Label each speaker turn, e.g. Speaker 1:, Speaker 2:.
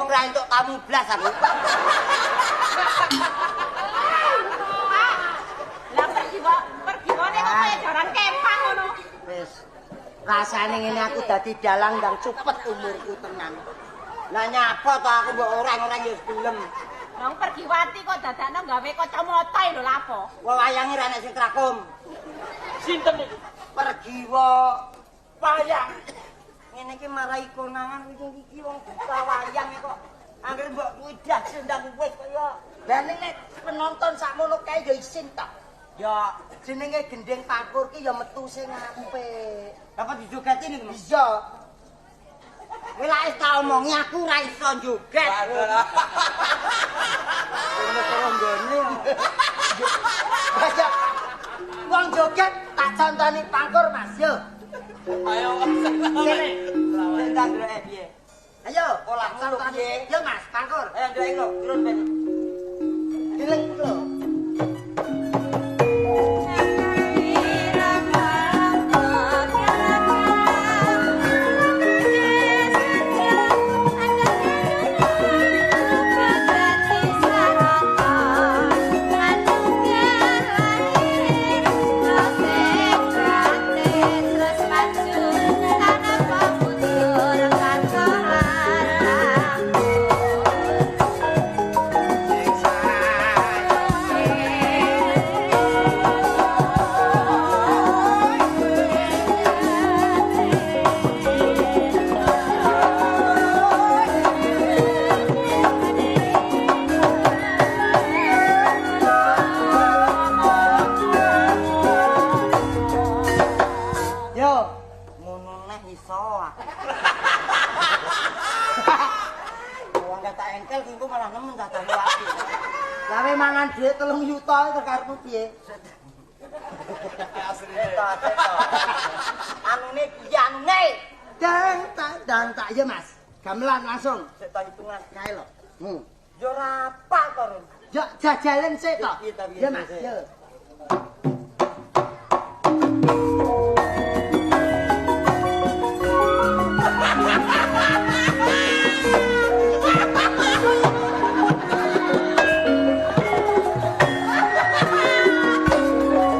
Speaker 1: Wong ra entuk tamu blas aku.
Speaker 2: Pak. Lah pergiwane kok kaya jaran kepang ngono.
Speaker 1: Wis. Rasane ngene aku dadi dalang ndang cepet umurku tenan. Lah nyapa to aku mbok orang-orang ya gelem.
Speaker 2: Wong Pergiwati kok dadakno gawe kacamata lho lapo.
Speaker 1: Wah wayange ra nek sing trakum.
Speaker 3: Sinten iki?
Speaker 1: Pergiwa
Speaker 3: wayang.
Speaker 1: Ngene iki marai konangan iki wong buka wayang kok. Angger mbok kuwi dah sendang wis kaya. Lah nek penonton sakmono kae ya isin ta. Ya jenenge gending pangkur ki ya metu sing apik. Dapat dijogeti niku. Iya. Kowe lak wis tak omongi aku ora iso joget. Ngono teronggone. Wong joget tak contoni pangkur Mas yo.
Speaker 3: Ayo
Speaker 1: ngene. Ndang ndroke piye? Ayo, olah contoni. Yo Mas, pangkur. Ayo ndroke lho, turun ben. Dileng lho. Duit 3 yuta itu karepmu piye? Anune piye anune? Dang tak dang tak ya Mas. Gamelan langsung. Sik ta hitungan kae lho. Yo ora apal to. Yo jajalen sik to. Ya Mas, yo.